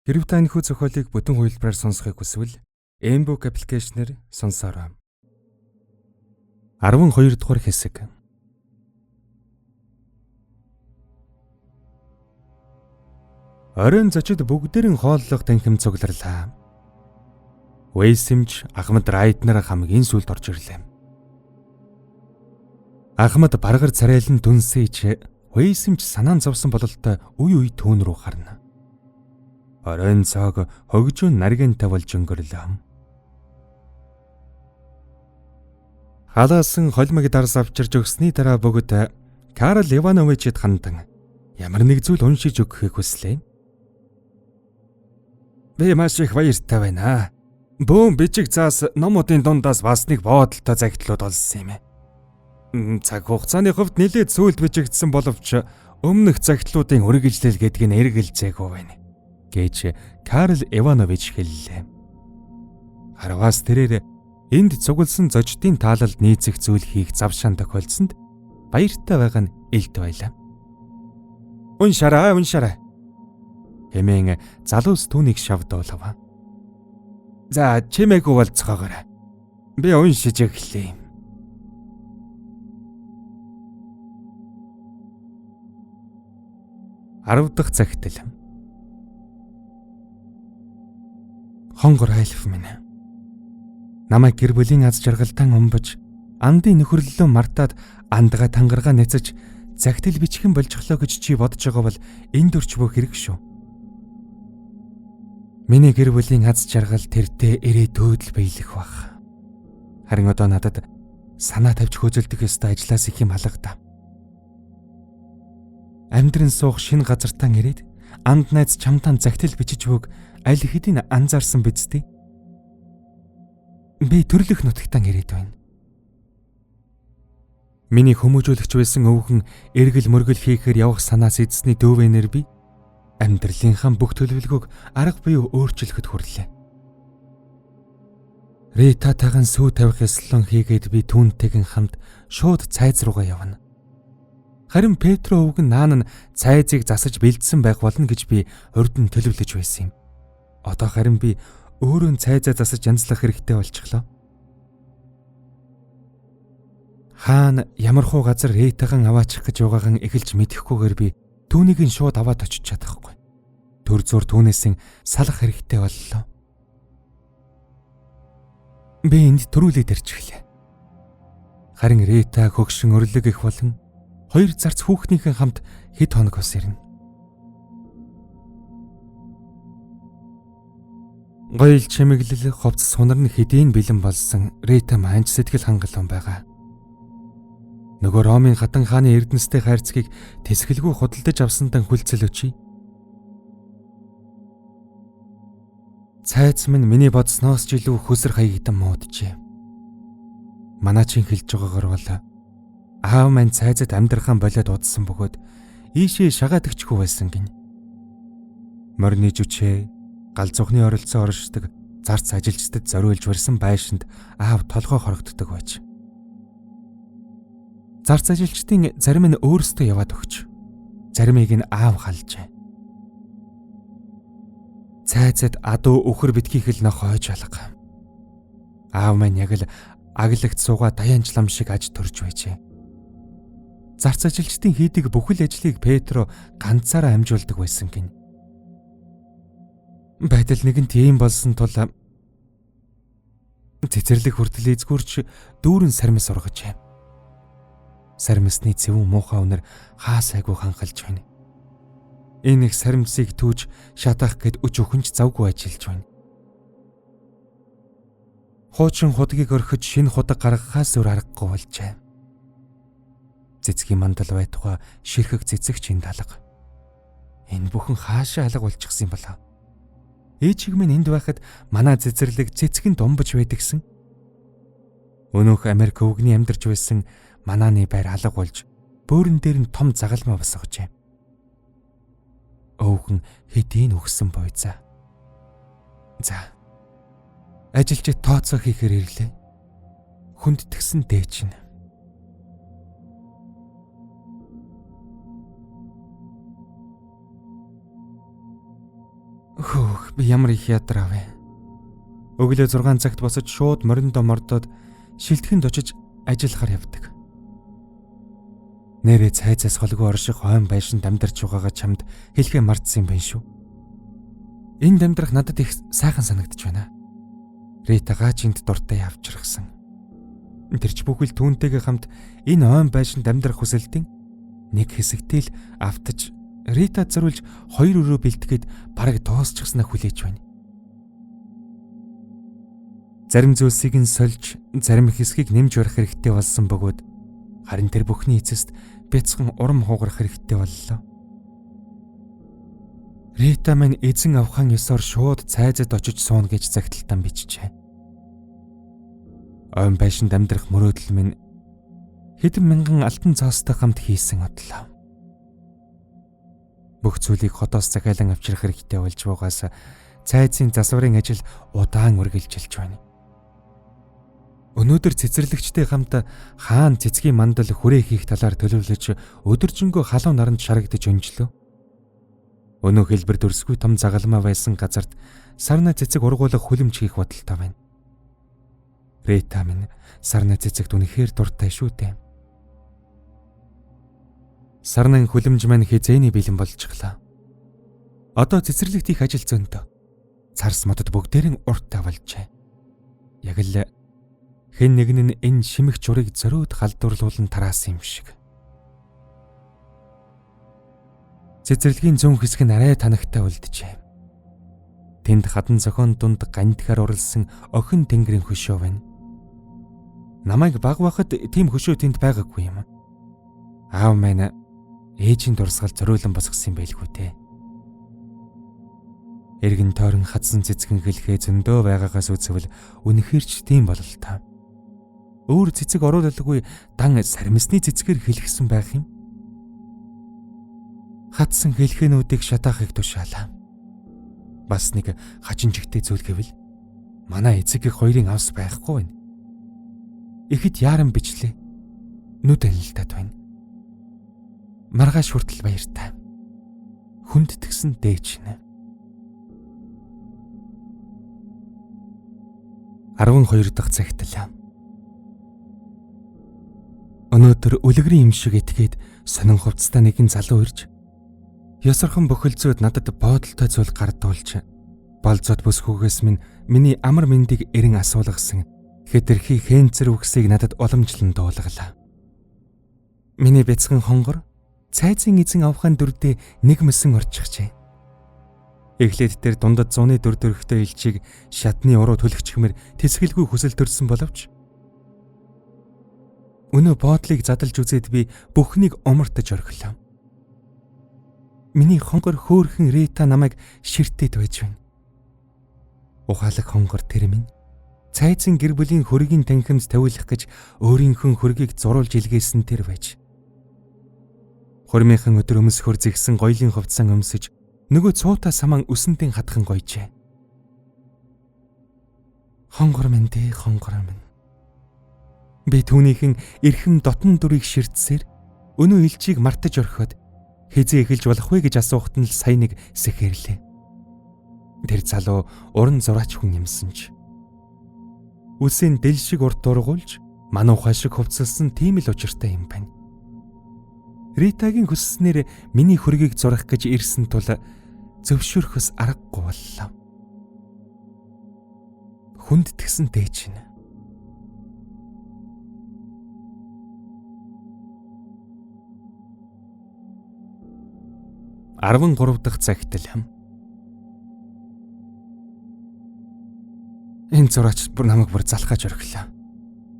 Хэрв та энэхүү зохиолыг бүтэн хувилбараар сонсохыг хүсвэл Mbook аппликейшнээр сонсоорой. 12 дугаар хэсэг. Оройн зочид бүгдээрэн хооллох танхим цугларлаа. Вэйсэмж Ахмад Райднер хамгийн сүүлд орж ирлээ. Ахмад баргар царайлан дүнсэж Вэйсэмж санаан зовсон бололтой үе үе түүн рүү харна. Оройн цог хөгжүүн наргинтай болж өнгөрлөө. Халаасан холимог дарс авчирж өгсөний дараа бүгд Карл Ивановичэд хандан ямар нэг зүйл уншиж өгөхийг хүслээ. Би маш их баяртай байна. Бөөн бичиг цаас номуудын дундаас бас нэг боодолтой загтлууд олсон юм. Цаг хугацааны хувьд нэлээд сүүлд бичигдсэн боловч өмнөх загтлуудын үргэлжлэл гэдэг нь эргэлзээгүй байна гэж Карл Иванович хэллээ. Харвас тэрээр энд цугласан зочдын таалалд нийцэх зүйл хийх завшаан тохиолдсонд баяртай байгаа нь илт байлаа. Уншаарай, уншаарай хэмээн залуус түүнийг шавдуулав. За, чимээгүй болцоогоорой. Би уншиж эхлэе. Арав дахь цагтл. Хонгор айлф минь. Намайг гэр бүлийн аз жаргалтан умбаж, андын нөхөрлөлөө мартаад андгаа тангараа няцаж загтал бичихэн болжглоо гэж чи бодож байгаа бол энд өрч бөө хэрэг шүү. Миний гэр бүлийн аз жаргал тэртээ ирээдүйд л биелэх бах. Харин одоо надад санаа тавьж хөөцөлдөх ёстой ажлаас их юм алга. Амьдран суух шинэ газартан ирээд анд найз чамтан загтал бичиж бөөг аль хэдийн анзаарсан биз дээ. Би төрлөх нутагтан ирээд байна. Миний хүмүүжүүлэгч байсан өвгөн эргэл мөргөл хийхээр явах санаас эзсний дүүвэнээр би амьдралынхаа бүх төлөвлөгөөг арга буюу өөрчлөхөд хүрлээ. Ритатайхан сүү тавих ёслон хийгээд би түүнтэйгэн хамт шууд цайз руугаа явна. Харин Петро өвгөн наан нь цайзыг засаж бэлдсэн байх болно гэж би урд нь төлөвлөж байсан юм. Одоо харин би өөрөө цайзаа засаж янзлах хэрэгтэй болчихлоо. Хаана ямар хуу газар Ритахан аваачих гэж байгаагаа эхэлж мэдэхгүйгээр би түүнийг нь шууд аваад очиж чадахгүй. Төр зур түүнээс салах хэрэгтэй боллоо. Би энд төрүүлээд ирчихлээ. Харин Рита хөгшин өрлөг их болон хоёр зарц хүүхнийхэн хамт хэд хоног ус ирнэ. Гоёл чимэглэл хувцас сунар нь хэдийн бэлэн болсон Рита маань сэтгэл хангалуун байгаа. Нөгөө Ромын хатан хааны эрдэнэстэй хайрцгийг тэсгэлгүй худалдаж авсантан хүлцэл өчий. Цайз минь миний бодсноос ч илүү хөсөр хаягдан мууджээ. Манаачин хэлж байгаагаар бол аав маань цайзад амьдрахаа болиод удсан бөгөөд ийшээ шагаадагчгүй байсан гин. Морины жүчээ, галзуухны оролцоо оршдог зарц ажилчдад зориулж барьсан байшинд аав толгой хорогддог байж. Зарц ажилчдын зарим нь өөрсдөө яваад өгч, заримыг нь аав халжээ. Цайцад адуу үхэр битгийх л нохойж алга. Аав маань яг л аглагт суугаа даянчлам шиг аж төрж байжээ. Зарц ажилчдын хийдэг бүхэл ажлыг Петро ганцаараа амжуулдаг байсан гин. Байдал нэгэн тийм болсон тул цэцэрлэг хүртэл эзгүрч дүүрэн сармис ургажээ. Сармисны цэвэн муухай үнэр хаа сайгүй ханхалж байна. Энэ их саримсыг түүж шатаах гэд өч өхөнч завгүй ажиллаж байна. Хуучин худгийг орхиж шинэ худаг гаргахаас өөр аргагүй болжээ. Цэцгийн мандал байтугай ширхэг цэцэгч энд алга. Энэ бүхэн хаашаа алга болчихсон юм болоо. Ээжиг минь энд байхад манай цэцэрлэг цэцгэн думбаж байдагсан. Өнөөх Америк өвгний амьдарч байсан манааны байр алга болж бөөрн дээр нь том загалмай босгожээ. Өвгөн хэдийн өгсөн буйзаа. За. Ажилчид тооцоо хийхээр ирлээ. Хүндэтгсэн дээчин. Хөөх, би ямар их ядраа вэ. Өглөө 6 цагт босож шууд мориндоо мордоод шилтгэнд очиж ажиллахаар явдаг. Нэрээ цайзаас холгүй орших ойн байшинд амьдарч байгаагаа чамд хэлхээ мартсан юм байна шүү. Энд амьдрах надад их сайхан санагдаж байна. Рита гаачинд дуртай явчрахсан. Тэр ч бүхэл түүнтэйгээ хамт энэ ойн байшинд амьдрах хүсэлтийн нэг хэсэгтэл л автаж Рита зориулж 2 өрөө бэлтгээд бараг дуусчихснаа хүлээж байна. Зарим зүйлсийг нь сольж, зарим хэсгийг нэмж барих хэрэгтэй болсон бөгөөд харин тэр бүхний эцэст бяцхан урам хугарах хэрэгтэй боллоо. Рита минь эзэн авхан ёсоор шууд цайзад очиж сууна гэж загталтан бичжээ. Ойн байшинд амьдрах мөрөөдөл минь хэдэн мянган алтан цоостой хамт хийсэн одлоо. Бүх зүйлийг хотоос захиалан авчрах хэрэгтэй болж байгаас цайзын засварын ажил удаан үргэлжилж байна. Өнөөдөр цэцэрлэгчтэй хамт хаан цэцгийн мандал хүрээ хийх талаар төлөвлөж өдөржингөө халуун наранд шарагдаж өнжлөө. Өнөө хэлбэр дүрсгүй том загалмай байсан газарт сарна цэцэг ургуулах хүлэмж хийх бодолтой байна. Рита минь сарна цэцэгт үнэхээр дуртай шүү дээ. Сарнын хүлэмж маань хизээний бэлэн болчихлоо. Одоо цэцэрлэгт их ажил зөндөө. Царс модод бүгдээрэн урттай болжээ. Яг л хэн нэгэн нь энэ шимэх чурыг зориуд халдварлуулан тараасан юм шиг. Цэцэрлэгийн зүүн хэсэг нь арай танагтай үлджээ. Тэнд хадан зохион дунд гандхаар уралсан охин тэнгэрийн хөшөө байна. Намайг баг байхад тийм хөшөө тэнд байгаагүй юм. Аав маань ээжийн дурсгал зориулан босгосон юм байлгүй дээ. Эргэн тойрон хадсан цэцгэн хэлхээ зөндөө байгаагаас үзвэл үнэхээр ч тийм бололтой. Өөр цэцэг оруулалгүй дан сармисны цэцгээр хэлхсэн байх юм. Хадсан хэлхэнүүдийг шатаахыг тушаалаа. Бас нэг хачин чигтэй зүйл гэвэл манай эцэг их хоёрын авс байхгүй байна. Ихэд яаран бичлээ. Нүд анилтаад байна. Маргааш хүртэл баяртай. Хүндэтгсэн дээч нэ. 12 дахь цагтл. Өнөөдөр үлгэрийн юм шиг этгээд сонин хувцастай нэгэн залуу ирж ёсорхон бохилцоод надад боодолтой зүйл гардуулж болзоод бүсгүйгээс минь миний амар мэндийг эрен асуулгасан хэтэрхий хэнцэр үгсийг надад уламжлан дуулгалаа. Миний бяцхан хонгор цайзын эзэн авахын дүрдээ нэг мөсөн орчихжээ. Эхлээд тэр дундад зуны дүр төрхтэй элчийг шатны уруу түлхчихмээр тэсгэлгүй хүсэл төрсөн боловч өнөө боодлыг задалж үзээд би бүхнийг умартаж орхилоо. Миний хонгор хөөрхөн Рита намайг ширтээд байж байна. Ухаалаг хонгор тэр минь цайзын гэр бүлийн хөргийн танхимд тавиулах гэж өөрийнхөө хөргийг зурулж илгээсэн тэр байж. Хормынхан өдөр өмсөхөр зэгсэн гоёлын хувцсан өмсөж нөгөө цуута саман өсөндийн хатхан гойжээ. Хонгор минь дээ, хонгор минь. Би түүнийхэн эрхэм дотн дүрийг ширтсээр өнөө элчийг мартаж орхиод хизээ эхэлж болох вэ гэж асуухад нь л сая нэг сэхэрлээ. Тэр залуу уран зураач хүн юмсан ч үсийн дэл шиг урт дургуулж мануухай шиг хувцалсан тийм л учиртай юм байна. Ритагийн хүсснээр миний хөргийг зурах гэж ирсэн тул зөвшөөрөхөөс аргагүй боллоо. Хүндэтгсэн дээч нь. 13 дахь цагтл. Энэ зураач бүр намайг бүр залхааж орхилоо.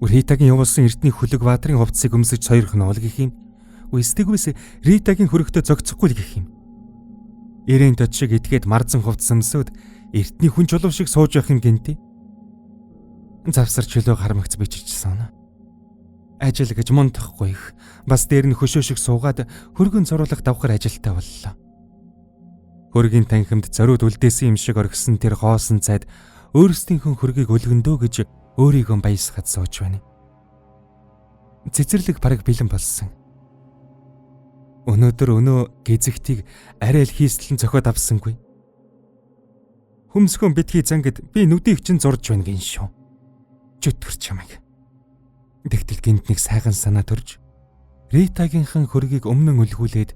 Ритагийн явуулсан эрдний хөлөг баатрын хувцсыг өмсөж сойрох нь уул гэх юм. Үстэгвээс Ритагийн хөрөгтөө зогцохгүй л гэх юм. Ирээн тод шиг этгээд марзан хувцас өмсөөд эрдний хүн чулуу шиг сууж явах юм гинти. Завсар чөлөө харамгц биччихсэн. Ажил гэж мундахгүй их. Бас дээр нь хөшөө шиг суугаад хөргөн зуруулах давхар ажилтай боллоо. Хөргийн танхимд зориуд үлдээсэн юм шиг орхисон тэр хоосон цайд өөрсдийнхөө хөргийг өлгөндөө гэж өөрийгөө баясгаад сууж байна. Цэцэрлэг бараг бэлэн болсон. Өнөөдөр өнөө гизэгтийг арай л хийслэн цохиод авсангүй. Хөмсгөн битгий зангид би нүдийг чинь зурж байна гин шүү. Чөтгөр чамайг. Тэгтэл гинт нэг сайхан санаа төрж Ритагийнхан хөргийг өмнөн өлгүүлээд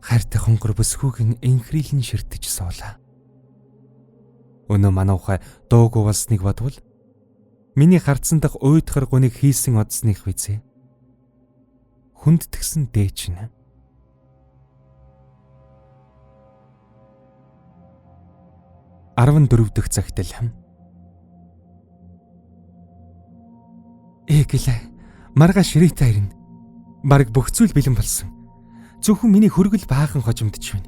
хайртай хонгор бүсгүйгэн энхрийлэн ширтэж суулаа. Өнөө мануухай дуугүй болсныг бодвол миний харцсан дах уйдхар гуниг хийсэн одсных визээ. Хүндтгсэн дээчин. 14 дэх цагтл. Гэлээ. Маргааш Рита ирнэ. Бараг бүх зүйл бэлэн болсон. Зөвхөн миний хөргөл баахан хожимдож байна.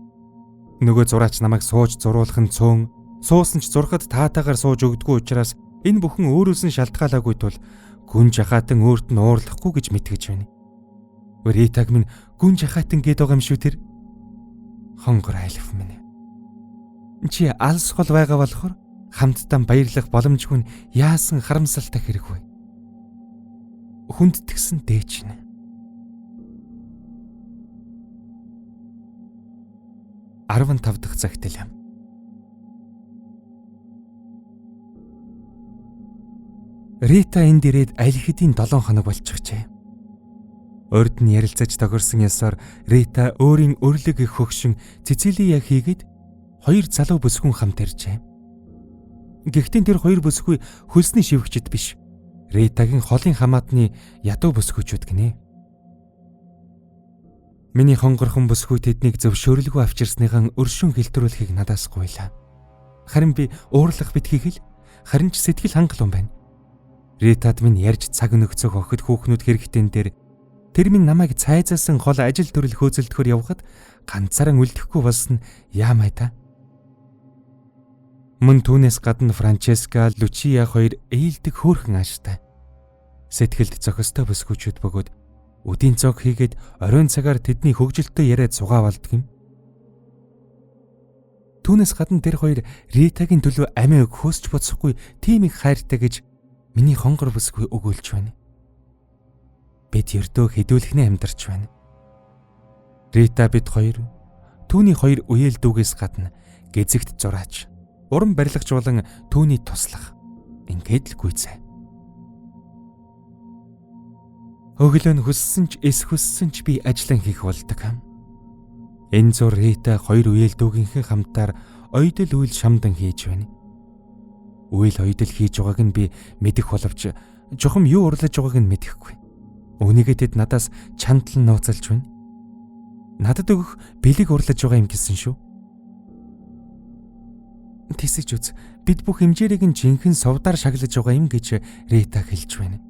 Нөгөө зураач намайг сууж зуруулах нь цөөн, суусан ч зурхад таатаагаар сууж өгдөггүй учраас энэ бүхэн өөрөөс нь шалтгаалаагүй тул гүн жахаатан өөрт нь уурлахгүй гэж мэтгэж байна. Ритаг минь гүн жахаатан гээд байгаа юм шүү тэр. Хонгор айлв минь. Чи алс хол байгаа болохоор хамтдаа баярлах боломжгүй нь яасан харамсалтай хэрэг вэ? Хүндтгсэн дээчин. 15 дахь цагтл. Рита энд ирээд аль хэдийн 7 хоног болчихжээ. Урд нь ярилцаж тохирсон ёсоор Рита өөрийн өрлөг их хөгшин Цицилия хийгээд хоёр залуу бүсгүн хамт иржээ. Гэхдээ тэр хоёр бүсгүй хөлсний шивгчд биш. Ритагийн холын хамаатны ядуу бүсгүйчүүд гинэ. Миний хонгорхон бүсгүй тэднийг зөвшөөрлгүй авчирсныхан өршөн хилтрүүлэхийг надаас гуйлаа. Харин би уурлах битгий хэл, харин ч сэтгэл хангалуун байна. Ритад минь ярьж цаг нөхцөх охид хүүхнүүд хэрэгтэн дээр тэр минь намайг цайзаасан хол ажил төрөл хөөцөлдөхөр явхад ганцаараа үлдэхгүй болсон яамай та. Мөн түүнээс гадна Франческа, Лучия хоёр ээлдэг хөөрхөн ааштай. Сэтгэлд зохистой бүсгүүчүүд бөгөөд үдийн цог хийгээд оройн цагаар тэдний хөгжилтэй яриад сугаавалдаг юм. Түүнээс гадна тэр хоёр Ритагийн төлөө амиа өгөхөөс ч бодсохгүй тийм их хайртай гэж миний хонгор бүсгүй өгөөлж байна. Бид ердөө хэдүүлэхнээ амьдарч байна. Рита бид хоёр түүний хоёр үеэл дүүгээс гадна гэзэгт зураач, уран барилгач болон түүний туслах ингээд л гүйцээ. Өглөө нь хүссэн ч эс хүссэн ч би ажиллан хийх болдог. Энэ зур Рита хоёр үеэл дүүгийнхээ хамтаар ойдол үйл шамдан хийж байна. Үйл ойдол хийж байгааг нь би мэдэх боловч чухам юу урлаж байгааг нь мэдэхгүй. Үүнийгээ тэд надаас чандлан нууцалж байна. Надад өгөх бэлэг урлаж байгаа юм гэсэн шүү. Тэсэж үз. Бид бүх хэмжээрийг нь жинхэнэ сувдаар шаглаж байгаа юм гэж Рита хэлж байна.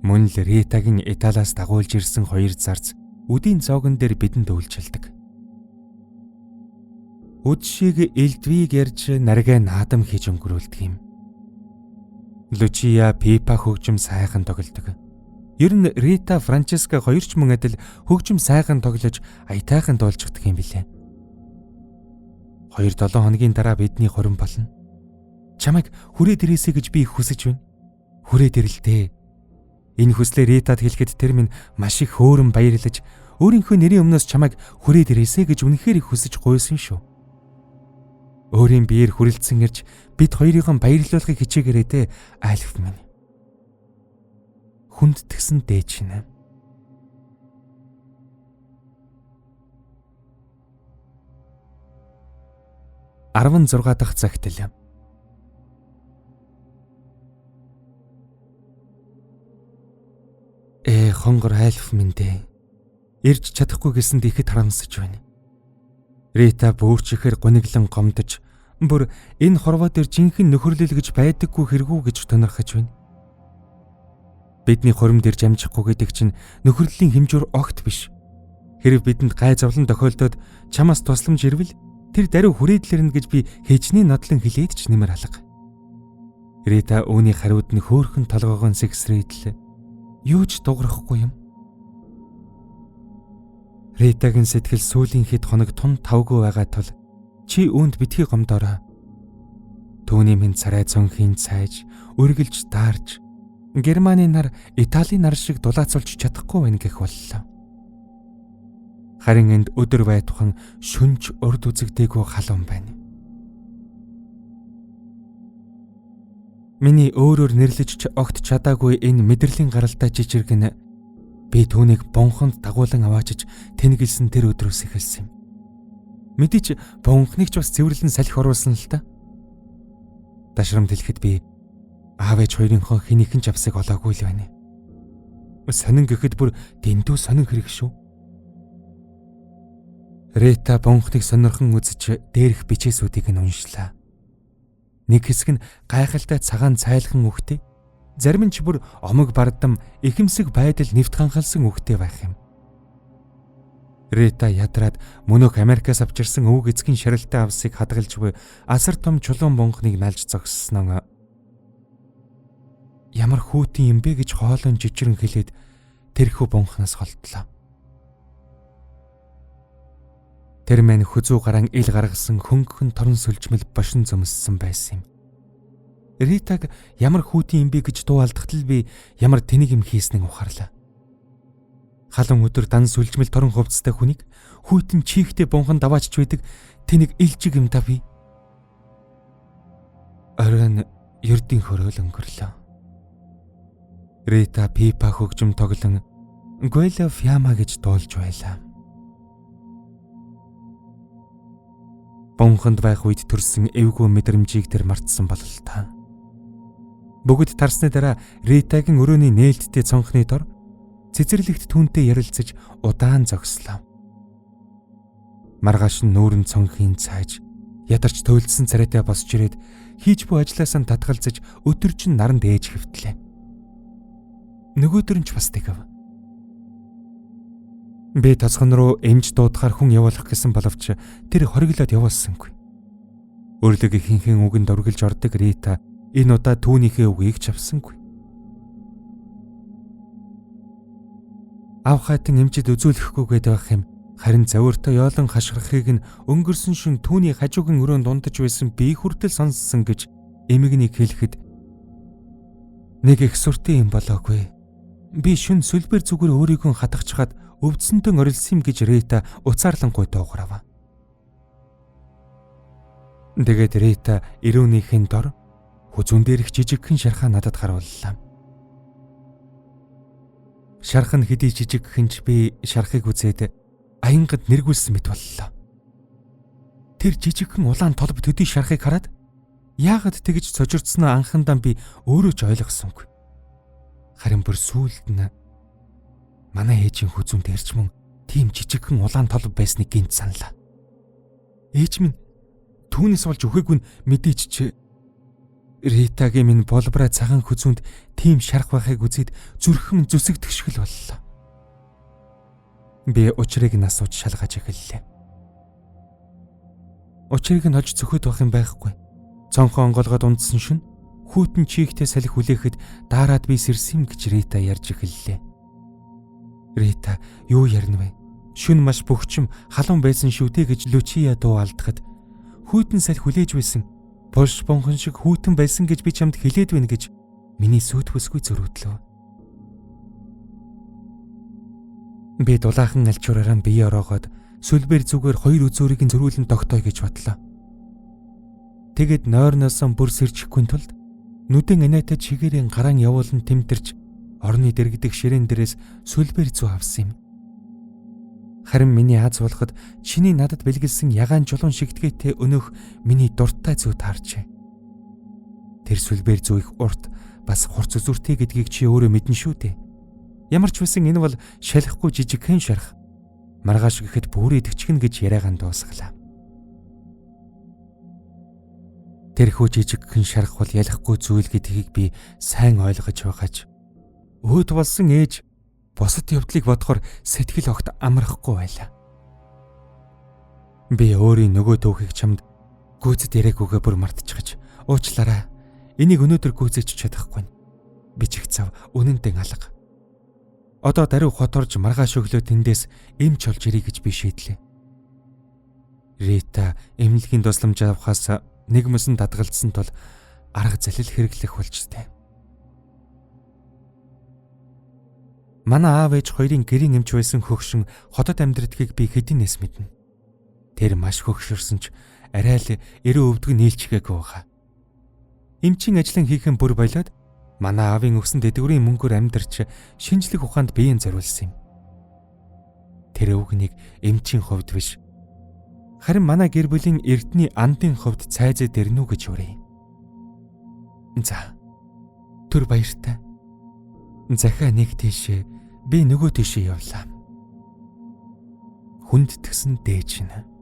Мөн л Ритагийн Италиас дагуулж ирсэн хоёр зарц үдийн зоогон дээр бидэнд үйлчилдэг. Үд шиг элдвийг ярьж наргаа наадам хийж өнгөрүүлдэг юм. Лучия Пипа хөгжим сайхан тоглодог. Ер нь Рита, Франческа хоёр ч мөн адил хөгжим сайхан тоглож аятайхан дуулчихдаг юм билээ. 2-7 хоногийн дараа бидний хорин болно. Чамайг хүрээд ирээсэй гэж би их хүсэж байна. Хүрээд ирэлтэй. Энэ хүслээ Ритад хэлэхэд тэр минь маш их хөөрөн баярлаж өөрийнхөө нэрийн өмнөөс чамайг хүрээд ирээсэй гэж үнэхээр их хүсэж гуйсан шүү. Өөрийн биеэр хүрэлцэн ирж бид хоёрын баярлуулахыг хичээгээрэй дээ, айлв минь. Хүндтгсэн дээчин. 16 дахь цагтл. Хонгор айлв минь дээ. Ирж чадахгүй гэсэнд ихэд харамсаж байна. Рита бөөрчөхээр гуниглан гомдож бүр энэ хорвоо дээр жинхэнэ нөхөрлөл гэж байдаггүй хэрэгүү гэж тунирхаж байна. Бидний хуримд ирж амжихгүй гэдэг чинь нөхөрлөлийн хэмжүүр огт биш. Хэрв бидэнд гай зовлон тохиолдоод чамаас тусламж ирвэл тэр даруй хүрээдлэрнэ гэж би хичнээн нодлон хэлээд ч нэмэр алга. Рита үүний хариуд нь хөөрхөн толгоогон сэгсрээдл юу ч дуурахгүй юм. Ритагийн сэтгэл сүүлийн хэд хоног тун тавгүй байгаа тул чи үүнд битгий гомдоорой. Түүний минь царай цонхийн цайж, үргэлж даарж, Германы нар Италийн нар шиг дулаацуулж чадахгүй байна гэх боллоо. Харин энд өдөр байтухан шүнж урд үзэгдээгүй халуун байна. Миний өөрөөр нэрлэж ч огт чадаагүй энэ мэдрэлийн гаралтай жижирг нь би түүнийг бунханд дагуулan аваачиж тэнэгэлсэн тэр өдрөөс эхэлсэн юм. Мэдээч бунхныг ч бас цэвэрлэн салхи оруулсан л та. Дашрамд хэлэхэд би аав ээж хоёрынхоо хэнийхэн ч авсыг олоогүй л байна. Сонин гэхэд бүр дэндүү сонин хэрэг шүү. Рита бунхныг сонирхон үзэж дээрх бичээсүүдийг нь уншлаа. Нэг хэсэг нь гайхалтай цагаан цайлхан үхтэй, зарим нь ч бүр омог бардам ихэмсэг байдал нэвт ханхалсан үхтэй байх юм. Рита ядраад мөнөөх Америкаас авчирсан өвөг эцгийн шарилтай авсыг хадгалж буй асар том чулуун бунхныг налж зогссноо ямар хүүтэн юм бэ гэж хоолон жижигэн хэлээд тэрхүү бунхнаас холдлоо. Тэр мань хүзүү гаран ил гаргасан хөнгөн торон сүлжмэл бошин зөмссөн байсан юм. Ритаг ямар хүүтэн юм бэ гэж дуу алдахтал би ямар тэнийг юм хийснэг ухаарлаа. Халуун өдөр дан сүлжмэл торон хувцастай хүнийг хүйтэн чихтэй бунхан даваачч байдаг тэнийг илжиг юм та би. Оройн ердийн хөрөөл өнгөрлөө. Рита пипа хөгжим тоглон Гуэла Фяма гэж дуулж байлаа. Бунханд байх үед төрсэн эвгүй мэдрэмжийг тэр мартсан бололтой. Бүгд тарсны дараа Ритагийн өрөөний нээлттэй цонхны дор цэцэрлэгт түүнтэй ярилцаж удаан зогслоо. Маргааш нь нүүрэн цонхийн цааж ядарч туйлдсан царайтай босч ирээд хийж буй ажлаасаа татгалзаж өдөржин наранд ээж хэвтлээ. Нөгөөдөр нь ч бас тэгэв. Би тосгон руу эмч дуудахаар хүн явуулах гэсэн боловч тэр хориглоод явуулсангүй. Өрлөг ихэнхэн үгэнд оргилж ордог Рита энэ удаа түүнийхээ үгийг ч авсангүй. Ав хайтан эмчид үзүүлэхгүйгээд байх юм. Харин завиртай ёолон хашгирахыг нь өнгөрсөн шин түүний хажуугийн өрөөнд дундаж байсан би хүртэл сонссон гэж эмэгнийг хэлэхэд нэг их сүртэй юм болоогүй. Би шүн сүлбэр зүгээр өөрийгөө хатгачхад өвдсөнтөн орилсон юм гэж Рита уцаарлангүй дуугарав. Тэгээд Рита эрүүнийхэн дор хүзүүн дээрх жижигхэн шархаа надад харууллаа. Шарх нь хэдий жижигхэн ч би шархыг үзээд аянгад нэргүүлсэн мэт боллоо. Тэр жижигхэн улаан толб төдий шархыг хараад яагаад тэгж цожирдсноо анхандаа би өөрөө ч ойлгосонгүй. Харин бүр сүүлд нь манай ээжийн хүзүүн дээр ч мөн тийм жижигхэн улаан толб байсныг гинт саналаа. Ээж минь түүнээс болж үхээгүй нь мэдээч чи Ритагийн минь болбраа цагаан хүзүүнд тийм шарх байхыг үзээд зүрхэн зүсэгдэх шиг л боллоо. Би учрыг нь асууж шалгаж эхэллээ. Учрыг нь олж цөхөд байх юм байхгүй. Цонхоо онгоолгоод унтсан шин хүйтэн чийгтэй салхи хүлээхэд daarаад би сэрсэн юм гэж Рита ярьж эхэллээ. Рита юу ярина вэ? Шүн маш бөхчм халуун байсан шүү дээ гэж Лүчия дуу алдахад хүйтэн салхи хүлээж байсан. Булш бунхан шиг хүйтэн байсан гэж би чамд хэлээд байна гэж миний сүйт бүсгүй зөрүүдлөө. Би дулаахан алчуураараа бие ороогоод сүлбэр зүгээр хоёр үзүүрийг нь зөрүүлэн тогтоё гэж бодлоо. Тэгэд нойрноосоо бүр сэрчихгүй тулд нүдэн анаатай чигээрэн гаран явуулан тэмтэрч орны дэргэдэх ширээн дээрээс сүлбэр зүү авсан юм. Харин миний аз болоход чиний надад бэлгэлсэн ягаан чулуун шигтгээтэй өнөөх миний дуртай зүү таарчээ. Тэр сүлбэр зүү их урт бас хурц үзүүртэй гэдгийг чи өөрөө мэднэ шүү дээ. Ямар ч байсан энэ бол шалихгүй жижигхэн шарх. Маргааш гэхэд бүр идэвчгэн гэж яриагаан дуусгалаа. Тэрхүү жижигхэн шарх бол ялахгүй зүйл гэдгийг би сайн ойлгож байгаач. Өөд болсон ээж бусад явдлыг бодохоор сэтгэл огт амрахгүй байлаа. Би өөрийн нөгөө түүхийг чамд гүйцэд яриагүйгээ бүр мартчихаж уучлаарай. Энийг өнөөдөр гүйцээж чадахгүй. Бичих цав үнэндээ алга. Одоо даруй хот орж маргааш өглөө тэндээс эмч олж ирье гэж би шийдлээ. Рита эмнэлгийн тусламж авахаас нэг мөсөн дадгалдсан тул арга зэлэл хэрэглэх болжтой. Манай аав ээж хоёрын гэрийн эмч байсан хөгшин хотод амьдрдгийг би хэдийнээс мэднэ. Тэр маш хөгшөрсөн ч арай л эрүү өвдгөн нийлчихээгүй байгаа. Эмчийн ажлын хийхэн бүр болоод манай аавын өгсөн тэдгүүрийн мөнгөөр амьдарч шинжлэх ухаанд биеийн зориулсан юм. Тэр өвгнийг эмчийн хувьд биш. Харин манай гэр бүлийн эрдний андын хувьд цайзад ирнэ үү гэж урий. За. Түр баяртай. Захиа нэг тийшээ, би нөгөө тийшээ явлаа. Хүндэтгсэн дээж нь.